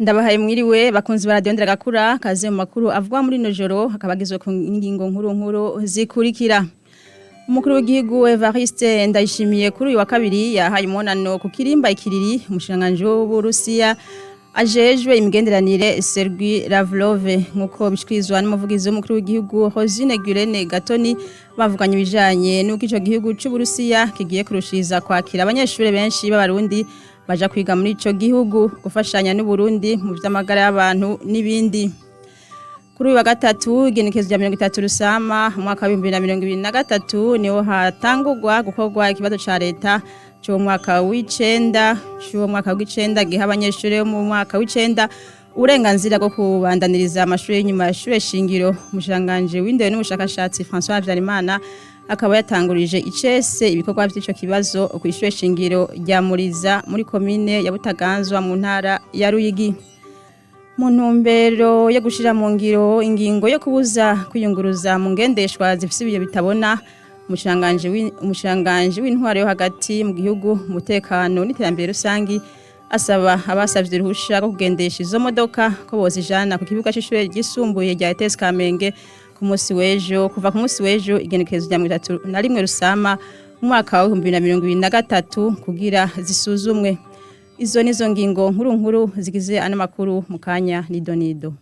Ndabahaye mwiriwe bakunzi ba radio Nderagakura, kaze mu makuru avugwa muri no joro, akaba agizwe ku ngingo nkuru nkuru zikurikira. Umukuru w'igihugu Evariste Ndayishimiye kuri uyu wa kabiri yahaye umunano ku kirimba ikiriri umushikiranganji w'Uburusiya ajejwe imigenderanire Sergei Lavrov, nkuko bishikirizwa n'umuvugizi w'umukuru w'igihugu Rosine Gurene Gatoni. Bavuganye ibijanye n'uko ico gihugu c'Uburusiya kigiye kurushiriza kwakira abanyeshure benshi b'Abarundi baja kwiga muri ico gihugu, gufashanya n'Uburundi mu vy'amagara y'abantu n'ibindi. Kuri uyu wa gatatu, igenekerezo rya 30 Rusama umwaka wa 2023, niho hatangurwa gukorwa ikibazo ca leta c'uwo mwaka w'icenda, c'uwo mwaka w'icenda giha abanyeshure bo mu mwaka w'icenda uburenganzira bwo kubandaniriza amashuri y'inyuma ya shure shingiro. Umushikiranganji w'indero n'ubushakashatsi François Habyarimana akaba yatangurije icese ibikorwa vy'ico kibazo kw'ishure shingiro rya Muriza muri komine ya Butaganzwa mu ntara ya Ruyigi. Mu ntumbero yo gushira mu ngiro ingingo yo kubuza kwiyunguruza mu ngendeshwa zifise ibiyo bitabona, umushikiranganji w'intwaro yo hagati mu gihugu, umutekano n'iterambere rusangi asaba abasavye uruhusha rwo kugendesha izo modoka ko bozijana ku kibuga c'ishure ryisumbuye rya ETS Kamenge ku munsi w'ejo, kuva ku munsi w'ejo igenekerezo rya 31 Rusama umwaka wa 2023, kugira zisuzumwe. Izo nizo ngingo nkuru nkuru zigize ano makuru, mu kanya nido nido.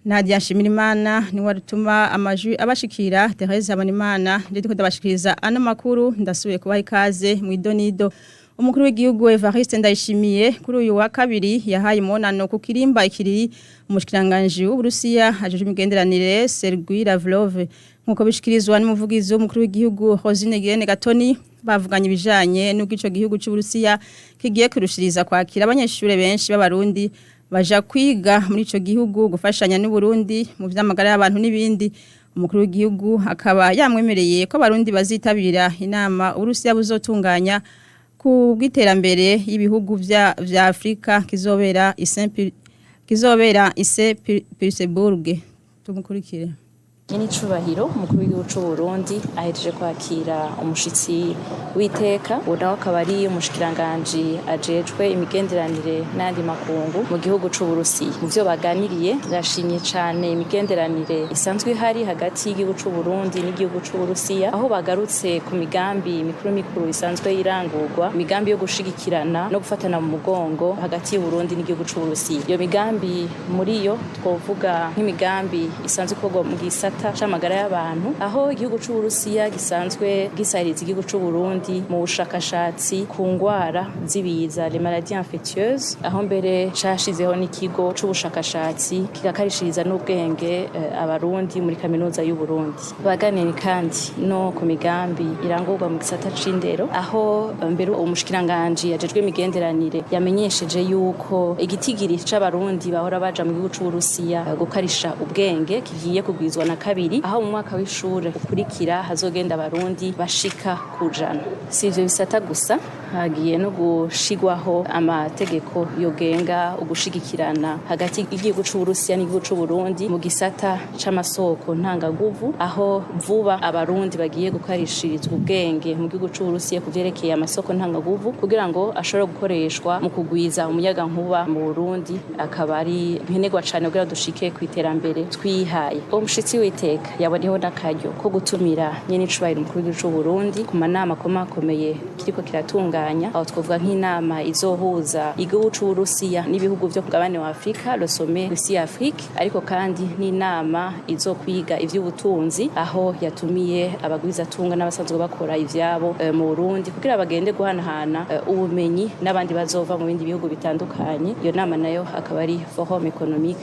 Nadia Nshimirimana ni warutuma amajwi abashikira, Therese Habonimana ndiko ndabashikiriza ano makuru, ndasubiye kubaha ikaze mu idonido. Umukuru w'igihugu Evariste Ndayishimiye kuri uyu wa kabiri yahaye umunano ku kirimba ikiriri umushikiranganji w'Uburusiya ajejwe imigenderanire Sergei Lavrov, nkuko bishikirizwa n'umuvugizi w'umukuru w'igihugu Rosine Girene Gatoni. Bavuganye ibijanye n'uko ico gihugu c'Uburusiya kigiye kurushiriza kwakira abanyeshure benshi b'Abarundi baja kwiga muri ico gihugu, gufashanya n'Uburundi mu vy'amagara y'abantu n'ibindi. Umukuru w'igihugu akaba yamwemereye ko Abarundi bazitabira inama Uburusiya buzotunganya ku bw'iterambere y'ibihugu vya Afrika kizobera i Saint Petersburg. Tumukurikire. Nyene icubahiro umukuru w'igihugu c'u Burundi ahejeje kwakira umushitsi w'iteka, uwo nawe akaba ari umushikiranganji ajejwe imigenderanire n'ayandi makungu mu gihugu c'u Burusiya. Mu vyo baganiriye, yashimye cane imigenderanire isanzwe ihari hagati y'igihugu c'u Burundi n'igihugu c'u Burusiya, aho bagarutse ku migambi mikuru mikuru isanzwe irangurwa, imigambi yo gushigikirana no gufatana mu mugongo hagati y'u Burundi n'igihugu c'u Burusiya. Iyo migambi, muri yo twovuga nk'imigambi isanzwe ikorwa mu gisata c'amagara y'abantu, aho igihugu c'u Burusiya gisanzwe gisahiriza igihugu c'u Burundi mu bushakashatsi ku ngwara z'ibiza, les maladies infectieuses, aho mbere cashizeho n'ikigo c'ubushakashatsi kigakarishiriza n'ubwenge Abarundi muri kaminuza y'u Burundi. Baganiriye kandi no ku migambi irangurwa mu gisata c'indero, aho mbere umushikiranganji ajejwe imigenderanire yamenyesheje yuko igitigiri c'Abarundi bahora baja mu gihugu c'u Burusiya gukarisha ubwenge kigiye kugwizwa na kabiri, aho mu mwaka w'ishure ukurikira hazogenda Abarundi bashika kujana. Si ivyo bisata gusa, hagiye no gushigwaho amategeko yogenga ugushigikirana hagati y'igihugu c'u Burusiya n'igihugu c'u Burundi mu gisata c'amasoko ntangaguvu, aho vuba Abarundi bagiye gukarishirizwa ubwenge mu gihugu c'u Burusiya ku vyerekeye amasoko ntangaguvu, kugira ngo ashobore gukoreshwa mu kugwiza umuyagankuba mu Burundi, akaba ari nkenerwa cane kugira dushike ku iterambere twihaye. Uwo mushitsi w'iteka yaboneyeho n'akaryo ko gutumira nyene icubahiro umukuru w'igihugu c'u Burundi ku manama akomakomeye kiriko kiratunganya, aho twovuga nk'inama izohuza igihugu c'u Burusiya n'ibihugu vyo ku mugabane wa Afrika, le sommet Russie Afrique, ariko kandi n'inama izokwiga ivy'ubutunzi, aho yatumiye abagwizatunga n'abasanzwe bakora ivyabo mu Burundi kugira bagende guhanahana ubumenyi n'abandi bazova mu bindi bihugu bitandukanye. Iyo nama nayo akaba ari Forum économique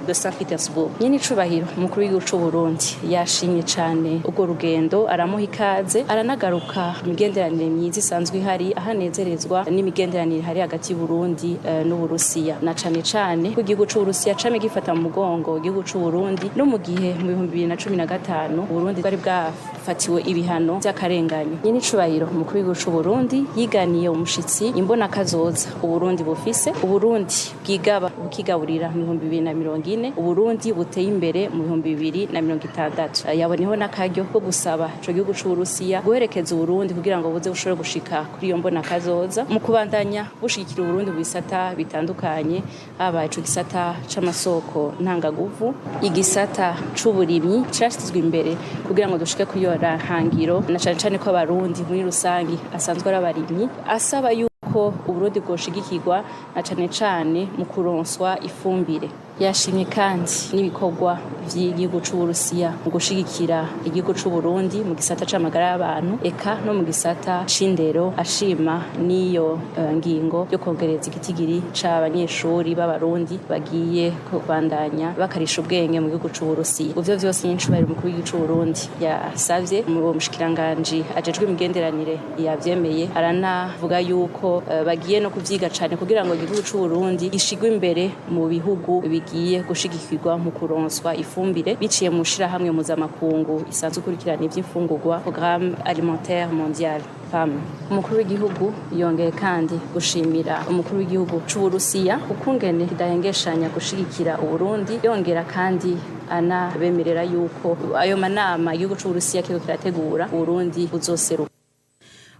de Saint Petersburg. Nyene icubahiro umukuru w'igihugu c'u Burundi yashimye cane urwo rugendo, aramuha ikaze, aranagaruka imigenderanire myiza isanzwe ihari, ahanezerezwa n'imigenderanire ihari hagati y'u Burundi n'Uburusiya, na cane cane ko igihugu c'u Burusiya camye gifata mu mugongo igihugu c'u Burundi no mu gihe mu 2015 Burundi bwari bwa Yafatiwe ibihano by'akarenganyo. Nyine icubahiro umukuru w'igihugu c'u Burundi yiganiye umushitsi imbona kazoza Uburundi bufise, Uburundi bwigaba bukigaburira mu 2040, Uburundi buteye imbere mu 2060. Yaboneho n'akaryo ko gusaba ico gihugu c'u Burusiya guherekeza Uburundi kugira ngo buze bushobore gushika kuri iyo mbona kazoza mu kubandanya bushigikira Uburundi mu bisata bitandukanye, haba ico gisata c'amasoko ntangaguvu, igisata c'uburimyi cashizwe imbere kugira ngo dushike kuri iyo hangiro, na cane cane ko Abarundi muri rusangi asanzwe ari abarimyi. Asaba yuko Uburundi bwoshigikirwa na cane cane mu kuronswa ifumbire. Yashimye kandi n'ibikorwa vy'igihugu c'Uburusiya mu gushigikira igihugu c'Uburundi mu gisata c'amagara y'abantu, eka no mu gisata c'indero, ashima n'iyo ngingo yo kongereza igitigiri c'abanyeshuri b'Abarundi bagiye kubandanya bakarisha ubwenge mu gihugu c'Uburusiya. Ivyo vyose nyincubahiro umukuru w'igihugu c'Uburundi yasavye mu mushikiranganji ajejwe imigenderanire yavyemeye, aranavuga yuko bagiye no kuvyiga cane kugira ngo igihugu c'Uburundi gishigwe imbere mu bihugu bigiye gushigikirwa mu kuronswa ifumbire biciye mu shirahamwe mpuzamakungu isanzwe ikurikirana ivy'imfungurwa, Programme Alimentaire Mondiale, PAM. Umukuru w'igihugu yongeye kandi gushimira umukuru w'igihugu c'Uburusiya ukungene kidahengeshanya gushigikira Uburundi, yongera kandi anabemerera yuko ayo manama igihugu c'Uburusiya kiriko kirategura, Uburundi buzoseruka.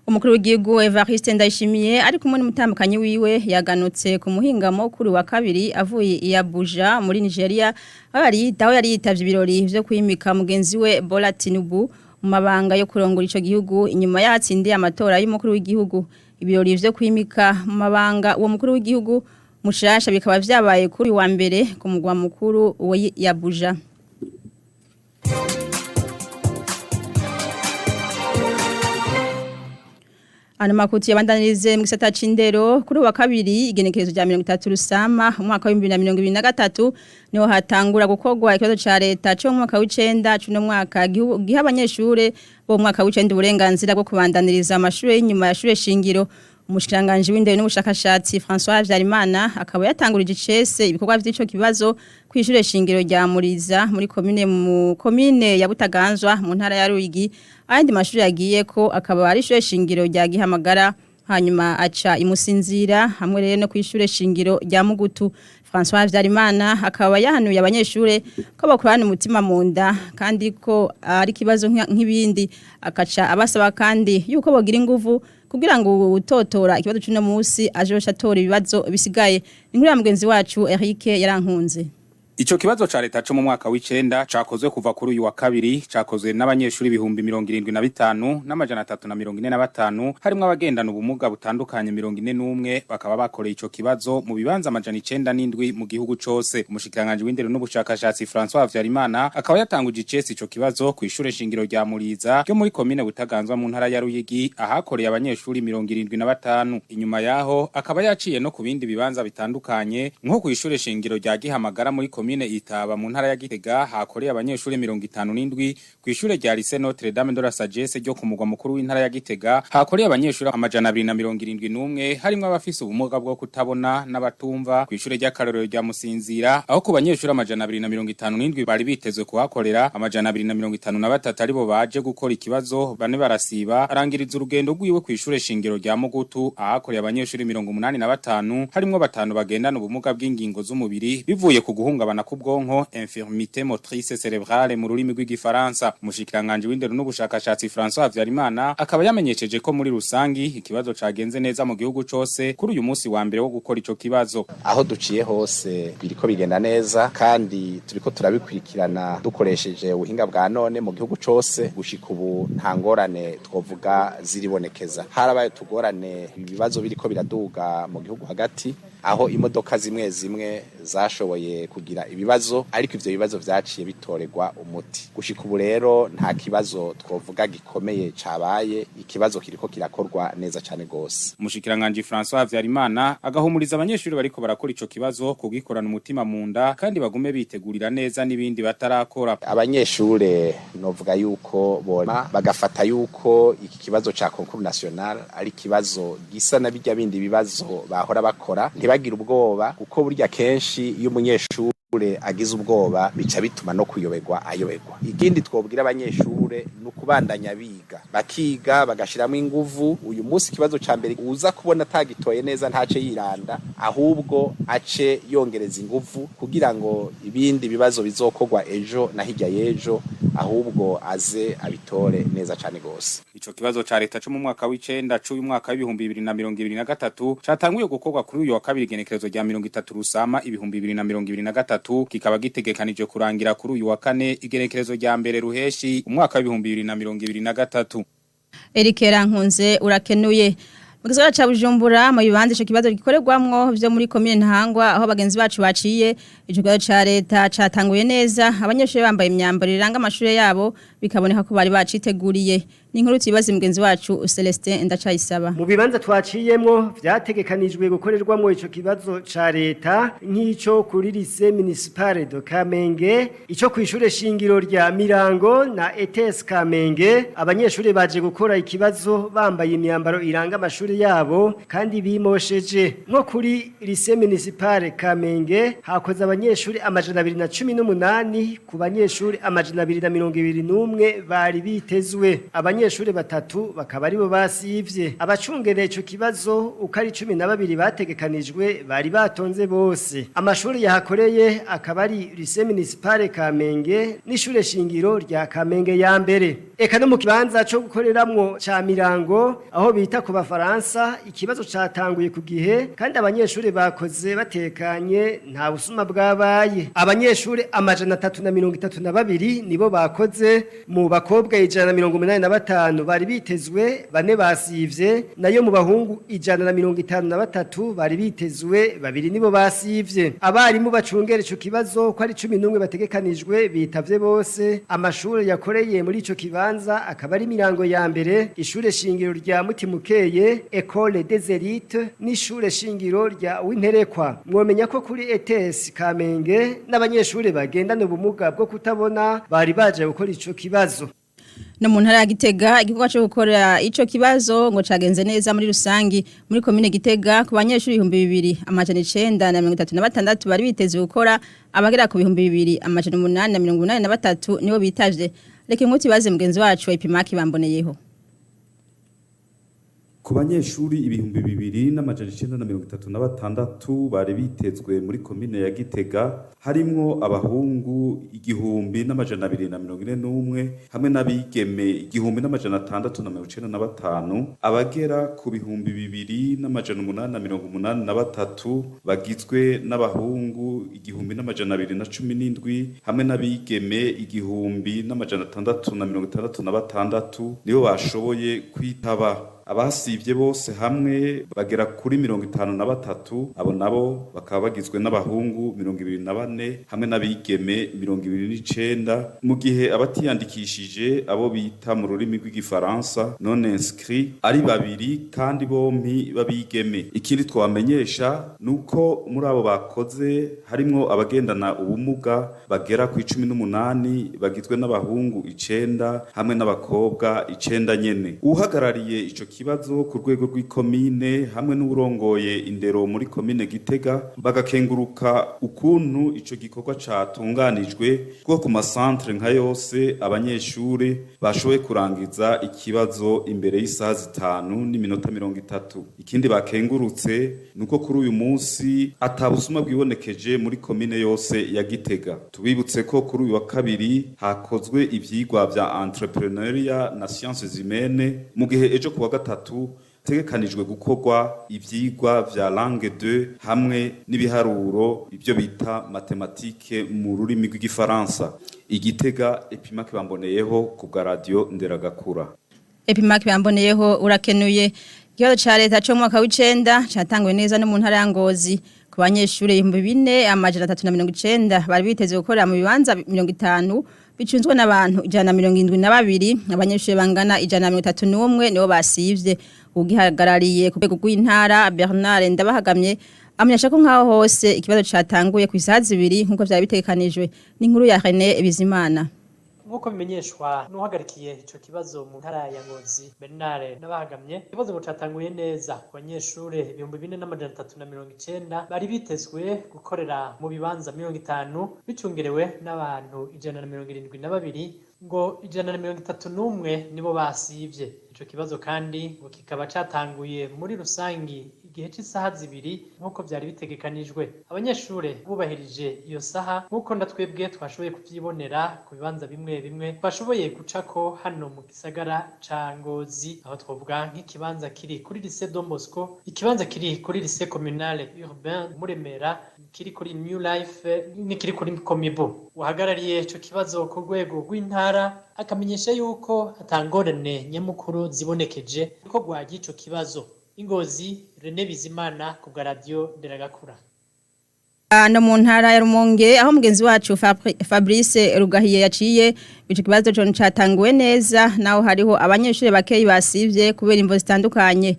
Umukuru w'igihugu Evariste Ndayishimiye ari kumwe n'umutambukanyi wiwe yaganutse ku muhingamo kuri wa kabiri avuye i Abuja muri Nigeria, aho yari yitavye ibirori vyo kwimika mugenzi we Bola Tinubu mu mabanga yo kurongora ico gihugu inyuma yatsindiye amatora y'umukuru w'igihugu. Ibirori vyo kwimika mu mabanga uwo mukuru w'igihugu mushasha bikaba vyabaye kuri wa mbere ku mugwa mukuru wa Abuja. Ano makuti yabandanirize mu gisata c'indero. Kuri wa kabiri igenekerezo rya 30 Rusama umwaka wa 2023 niho hatangura gukorwa ikibazo ca leta cyo mu mwaka w'icenda cuno mwaka, giha abanyeshure bo mu mwaka w'icenda uburenganzira bwo kubandaniriza amashure y'inyuma ya shure shingiro. Umushikiranganje w'indero n'ubushakashatsi François Habyarimana akaba yatangurije icese ibikorwa vy'ico kibazo kw'ishure shingiro rya Muriza muri commune mu commune ya Butaganzwa mu ntara ya Ruyigi. Ayandi mashuri yagiye ko akaba ari ishure shingiro rya Gihamagara, hanyuma aca imusinzira hamwe rero no kw'ishure shingiro rya Mugutu. François Habyarimana akaba yahanuye abanyeshure ko bakorana umutima mu nda kandi ko ari kibazo nk'ibindi, akaca abasaba kandi yuko bogira inguvu kugira ngo utotora ikibazo cy'uno munsi aje atora ibibazo bisigaye. Inkuru ya mugenzi wacu Eric Yarankunze. Ico kibazo ca leta co mu mwaka w'icenda cakozwe kuva kuri uyu wa kabiri, cakozwe n'abanyeshuri 75,345, harimwo abagendana ubumuga butandukanye 41, bakaba bakoreye ico kibazo mu bibanza 907 mu gihugu cose. Umushikiranganje w'indero n'ubushakashatsi François Habyarimana akaba yatanguje icese ico kibazo ku ishure shingiro rya Muriza ryo muri komine Butaganzwa mu ntara ya Ruyigi, ahakoreye abanyeshuri 75. Inyuma yaho akaba yaciye no ku bindi bibanza bitandukanye, nko ku ishure shingiro rya Gihamagara muri komine Itaba mu ntara ya Gitega, hakoreye abanyeshuri 57, kw'ishure rya Lycée Notre Dame de la Sagesse ryo ku mugwa mukuru w'intara ya Gitega hakoreye abanyeshuri 271, harimwo abafise ubumuga bwo kutabona n'abatumva, kw'ishure ry'akarorero rya Musinzira, aho ku banyeshuri 257 bari bitezwe kuhakorera, 253 aribo baje gukora ikibazo, bane barasiba. Arangiriza urugendo rwiwe kw'ishure shingiro rya Mugutu, ahakoreye abanyeshuri 85, harimwo batanu bagendana ubumuga bw'ingingo z'umubiri bivuye ku guhungabana k'ubwonko, infirmité motrice cérébrale mu rurimi rw'igifaransa. Umushikiranganje w'indero n'ubushakashatsi François Habyarimana akaba yamenyesheje ko muri rusangi ikibazo cagenze neza mu gihugu cose kuri uyu munsi wa mbere wo gukora ico kibazo. Aho duciye hose biriko bigenda neza, kandi turiko turabikurikirana dukoresheje ubuhinga bwa none mu gihugu cose. Gushika ubu nta ngorane twovuga ziribonekeza. Harabaye tugorane ibibazo biriko biraduga mu gihugu hagati, aho imodoka zimwe zimwe zashoboye kugira ibibazo, ariko ivyo bibazo vyaciye bitorerwa umuti. Gushika ubu rero nta kibazo twovuga gikomeye cabaye, ikibazo kiriko kirakorwa neza cane gose. Umushikiranganje François Habyarimana agahumuriza abanyeshuri bariko barakora ico kibazo kugikorana umutima mu nda kandi bagume bitegurira neza n'ibindi batarakora. Abanyeshure novuga yuko bona bagafata yuko iki kibazo ca concours national ari kibazo gisa na bijya bindi bibazo bahora bakora, ntibagira ubwoba, kuko burya kenshi iyo umunyeshuri Agize ubwoba bica bituma no kuyoberwa ayoberwa. Ikindi twobwira abanyeshure ni ukubandanya biga, bakiga bagashiramo inguvu. Uyu munsi ikibazo ca mbere uza kubona atagitoye neza ntace yiranda, ahubwo ace yongereza inguvu kugira ngo ibindi bibazo bizokorwa ejo na hirya y'ejo ahubwo aze abitore neza cane gose. Ico kibazo ca leta co mu mwaka w'icenda c'uyu mwaka w'2023 catanguye gukorwa kuri uyu wa kabiri igenekerezo rya 30 Rusama 2023, kikaba gitegekanije kurangira kuri uyu wa kane igenekerezo rya mbere Ruheshi umwaka w'2023. Eric Rankunze, urakenuye. Mu gisagara ca Bujumbura, mu bibanza ico kibazo gikorerwamwo vyo muri komine Ntahangwa aho bagenzi bacu baciye, ico kibazo ca leta catanguye neza, abanyeshuri bambaye imyambaro iranga amashure yabo, bikaboneka ko bari baciteguriye. Ni inkuru tuyibaze mugenzi wacu Celestin Ndacayisaba. Mu bibanza twaciyemwo vyategekanijwe gukorerwamwo ico kibazo ca leta, nk'ico kuri lycée municipal de Kamenge, ico kw'ishure shingiro rya Mirango na ETS Kamenge, abanyeshuri baje gukora ikibazo bambaye imyambaro iranga amashuri yabo kandi bimosheje. Nko kuri lycée municipal Kamenge hakoze abanyeshuri 218 ku banyeshuri 221 bari bitezwe, abanyeshuri batatu bakaba aribo basivye. Abacungereye ico kibazo uko ari 12 bategekanijwe bari batonze bose. Amashuri yahakoreye akaba ari lycée municipal Kamenge n'ishure shingiro rya Kamenge ya mbere. Eka no mu kibanza co gukoreramwo ca Mirango, aho bita ku Bafaransa, ikibazo catanguye ku gihe kandi abanyeshuri bakoze batekanye, nta busuma bwabaye. Abanyeshuri 332 nibo bakoze, mu bakobwa 185 bari bitezwe, bane basivye, nayo mu bahungu 153 bari bitezwe, babiri nibo basivye. Abarimu bacungera ico kibazo ko ari 11 bategekanijwe bitavye bose. Amashuri yakoreye muri ico kibanza akaba ari Mirango ya mbere, ishure shingiro rya Mutimukeye, Ecole des Elites, n'ishure shingiro rya Winterekwa. Mwomenya ko kuri ETS Kamenge n'abanyeshuri bagendana ubumuga bwo kutabona bari baje gukora ico kibazo. No mu ntara ya Gitega, igikorwa cyo gukora ico kibazo ngo cagenze neza muri rusangi. Muri komine Gitega, ku banyeshuri 2936 bari biteze gukora, abagera ku 2883 nibo bitavye. Reka inkuru ibaze mugenzi wacu wa Ipimaki bamboneyeho. Ku banyeshuri 2936 bari bitezwe muri komine ya Gitega, harimwo abahungu 1241 hamwe n'abigeme 1695, abagera ku 2883 bagizwe n'abahungu 1217 hamwe n'abigeme 1666 nibo bashoboye kwitaba. Abasivye bose hamwe bagera kuri 53, abo nabo bakaba bagizwe n'abahungu 24 hamwe n'abigeme 29, mu gihe abatiyandikishije, abo bita mu rurimi rw'igifaransa non inscrit, ari babiri kandi bompi babigeme. Ikindi twabamenyesha nuko muri abo bakoze harimwo abagendana ubumuga bagera ku 18, bagizwe n'abahungu 9 hamwe n'abakobwa 9 nyene. Uhagarariye ico kibazo ku rwego rw'ikomine hamwe n'uburongoye indero muri komine Gitega bagakenguruka ukuntu ico gikorwa catunganijwe, kuko ku masantre nka yose abanyeshuri bashoboye kurangiza ikibazo imbere y'isaha 5:30. Ikindi bakengurutse nuko kuri uyu munsi atabusuma bwibonekeje muri komine yose ya Gitega. Tubibutse ko kuri uyu wa kabiri hakozwe ivyigwa vya entrepreneuriat na sciences humaines, mu gihe ejo kuwa gatatu tegekanijwe gukorwa ivyigwa vya langue 2 hamwe n'ibiharuro, ibyo bita mathématiques mu rurimi rw'igifaransa. Igitega, Epimake bamboneyeho ku bwa Radio Nderagakura. Epimake bamboneyeho, urakenuye. Ikibazo ca leta cyo mu mwaka w'icenda catanguye neza no mu ntara ya Ngozi. Ku banyeshuri 4390 bari biteze gukorera mu bibanza 50 bicunzwe n'abantu 172, abanyeshuri bangana 131 nibo basivye. Ugihagarariye ku rwego rw'intara, Bernard Ndabahagamye, amenyesha ko nkaho hose ikibazo catanguye ku isaha 2 nkuko vyari bitegekanijwe. N'inkuru ya René Bizimana. Nk'uko bimenyeshwa n'uhagarikiye ico kibazo mu ntara ya Ngozi, Bernard Nabahagamye, ikibazo ngo catanguye neza ku banyeshure 4390 bari bitezwe gukorera mu bibanza 50 bicungerewe n'abantu 172, ngo 131 nibo basivye. Ico kibazo kandi ngo kikaba catanguye muri rusangi igihe c'isaha 2 nk'uko vyari bitegekanijwe. Abanyeshure bubahirije iyo saha nk'uko ndatwebwe twashoboye kuvyibonera ku bibanza bimwe bimwe twashoboye gucako hano mu gisagara ca Ngozi, aho twovuga nk'ikibanza kiri kuri lycée Don Bosco, ikibanza kiri kuri lycée communale urbain Muremera, kiri kuri New Life n'ikiri kuri Komibu. Uhagarariye ico kibazo ku rwego rw'intara akamenyesha yuko atangorane nyamukuru zibonekeje ko rwagiye ico kibazo. Ingozi, René Bizimana ku bwa Radio Nderagakura. No mu ntara ya Rumonge, aho mugenzi wacu Fabrice Rugahiye yaciye, ico kibazo cyo catanguwe neza naho hariho abanyeshure bakeyi basivye kubera imvo zitandukanye.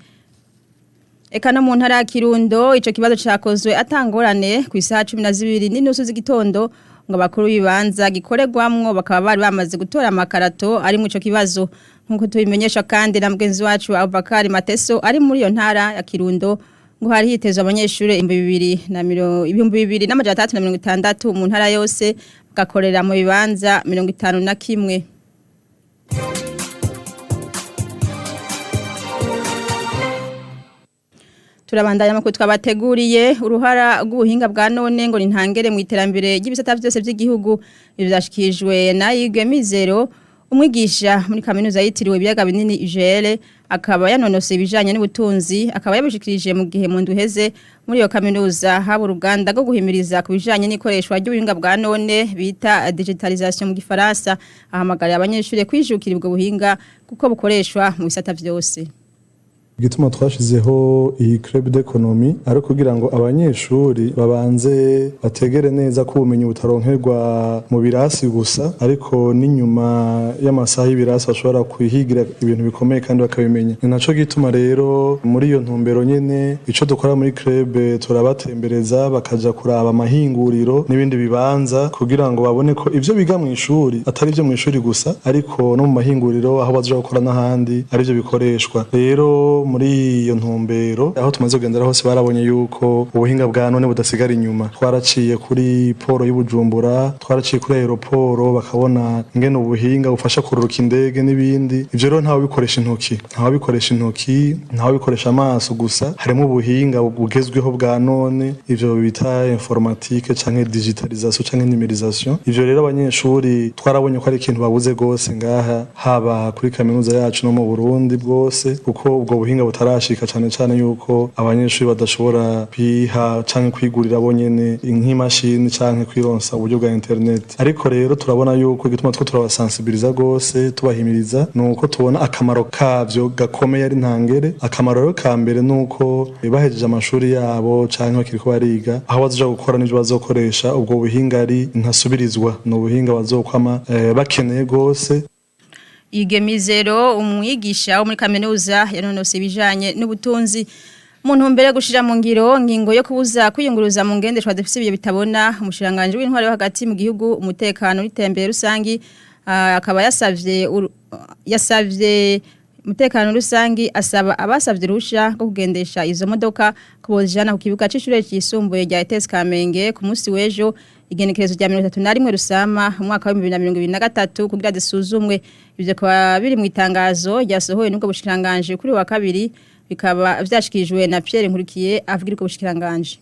Eka no mu ntara ya Kirundo ico kibazo cakozwe atangorane ku isaha 12:30 z'igitondo, ngo abakuru b'ibanza gikoregwamwo bakaba bari bamaze gutora amakarato ari mu ico kibazo, nkuko tubimenyesha kandi na mugenzi wacu Abubakar Mateso ari muri iyo ntara ya Kirundo. Ngo hari hitezwe abanyeshure 2360 mu ntara yose, bagakorera mu bibanza 51. Turabandanya makuru twabateguriye. Uruhara rw'ubuhinga bwa none ngo nintangere mu iterambere ry'ibisata byose by'igihugu. Ibi byashikijwe na Yige Mizero, umwigisha muri kaminuza yitiriwe ibiyaga binini UGL, akaba yanonose ibijanye n'ubutunzi. Akaba yabishikirije mu gihe mu nduheze muri iyo kaminuza haba uruganda rwo guhimiriza ku bijanye n'ikoreshwa ry'ubuhinga bwa none bita digitalisation mu gifaransa. Ahamagarira abanyeshuri kwijukira ubwo buhinga kuko bukoreshwa mu bisata vyose. Igituma twashizeho iyi club d'économie ari kugira ngo abanyeshuri babanze bategere neza ko ubumenyi butaronkerwa mu birasi gusa, ariko n'inyuma y'amasaha y'ibirasi bashobora kwihigira ibintu bikomeye kandi bakabimenya. Ni naco gituma rero muri iyo ntumbero nyene, ico dukora muri club, turabatembereza bakaja kuraba amahinguriro n'ibindi bibanza kugira ngo babone ko ivyo biga mu ishuri atari ivyo mu ishuri gusa, ariko no mu mahinguriro aho bazoja gukora n'ahandi arivyo bikoreshwa. Rero muri iyo ntumbero, aho tumaze kugendera hose barabonye yuko ubuhinga bwa none budasigara inyuma. Twaraciye kuri port y'Ubujumbura, twaraciye kuri aéroport, bakabona ingene ubuhinga bufasha kururuka indege n'ibindi. Ivyo rero ntawe bikoresha intoki, ntawe bikoresha intoki, ntawe bikoresha amaso gusa, harimo ubuhinga bugezweho bwa none, ivyo bita informatique canke digitalisation canke numérisation. Ivyo rero abanyeshuri twarabonye ko ari ikintu babuze gose ngaha, haba kuri kaminuza yacu no mu Burundi bwose, kuko ubwo buhinga butarashika, cane cane yuko abanyeshuri badashobora kwiha canke kwigurira bonyene nk'imashini canke kwironsa uburyo bwa internet. Ariko rero turabona yuko igituma two turabasensibiliza gose, tubahimiriza, nuko tubona akamaro kavyo gakomeye ari ntangere. Akamaro rero ka mbere nuko bahejeje amashuri yabo canke bakiriko bariga, aho bazoja gukora n'ivyo bazokoresha, ubwo buhinga ari ntasubirizwa, ni ubuhinga bazokwama bakeneye gose. Igemizero, umwigisha wo muri kaminuza yanonose ibijanye n'ubutunzi. Mu ntumbero yo gushira mu ngiro ngingo yo kubuza kwiyunguruza mu ngendeshwa zifise ibiyo bitabona, umushiranganje w'intwaro yo hagati mu gihugu, umutekano n'iterambere rusangi, akaba yasavye umutekano rusangi, asaba abasavye uruhusha rwo kugendesha izo modoka kubojana ku kibuga c'ishure cisumbuye rya ETS Kamenge ku munsi w'ejo, igenekerezo rya 31 Rusama umwaka wa 2023, kugira zisuzumwe. Ivyo kwa biri mu itangazo ryasohowe n'ubwo bushikiranganje kuri wa kabiri, bikaba vyashikirijwe na Pierre Nkurikiye avugira ubwo bushikiranganje.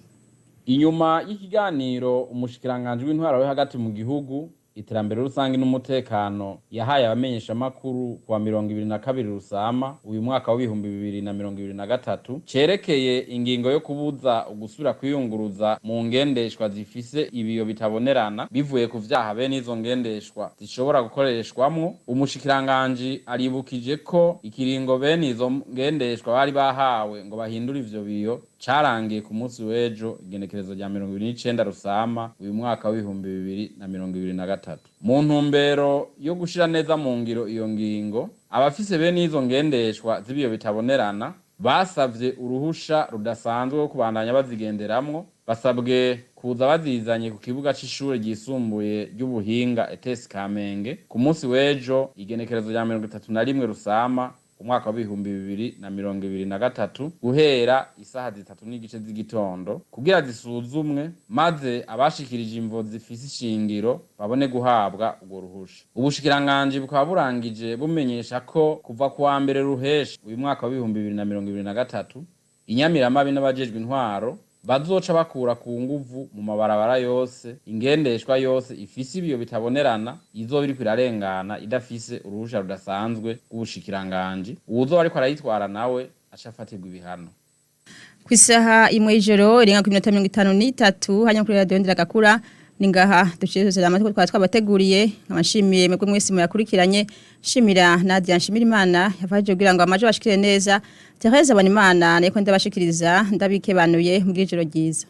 Inyuma y'ikiganiro umushikiranganje w'intwaro yo hagati mu gihugu, iterambere rusange n'umutekano yahaye abamenyeshamakuru kuwa 22 Rusama uyu mwaka w'2023 cerekeye ingingo yo kubuza ugusubira kwiyunguruza mu ngendeshwa zifise ibiyo bitabonerana bivuye ku vyaha bene izo ngendeshwa zishobora gukoreshwamwo, umushikiranganji aribukije ko ikiringo bene izo ngendeshwa bari bahawe ngo bahindure ivyo biyo carangiye ku munsi w'ejo, igenekerezo rya 29 Rusama uyu mwaka w'2023. Mu ntumbero yo gushira neza mu ngiro iyo ngingo, abafise bene izo ngendeshwa z'ibiyo bitabonerana basavye uruhusha rudasanzwe rwo kubandanya bazigenderamwo. Basabwe kuza bazizanye ku kibuga c'ishure ryisumbuye ry'ubuhinga ETS Kamenge ku munsi w'ejo, igenekerezo rya 31 Rusama umwaka wa 2023, guhera isaha 3:30 z'igitondo, kugira zisuzumwe maze abashikirije imvo zifise ishingiro babone guhabwa urwo ruhusha. Ubushikiranganji bukaba burangije bumenyesha ko kuva kuwa mbere Ruheshi uyu mwaka wa 2023, inyamiramabi n'abajejwe intwaro bazoca bakura ku nguvu mu mabarabara yose ingendeshwa yose ifise ibiyo bitabonerana izoba iriko irarengana idafise uruhusha rudasanzwe rw'ubushikiranganji. Uwuzoba ariko arayitwara nawe aca afatirwa ibihano. Ku isaha 1 y'ijoro irenga ku minota 53, hanyuma kuri Radio Ndiragakura, ningaha duciye amatwi twari twabateguriye. Nkabashimiye mwebwe mwese muyakurikiranye, shimira Nadia Nshimirimana yafashije kugira ngo amaje bashikire neza. Therese Abanimana niko ndabashikiriza, ndabikebanuye mu ijoro ryiza.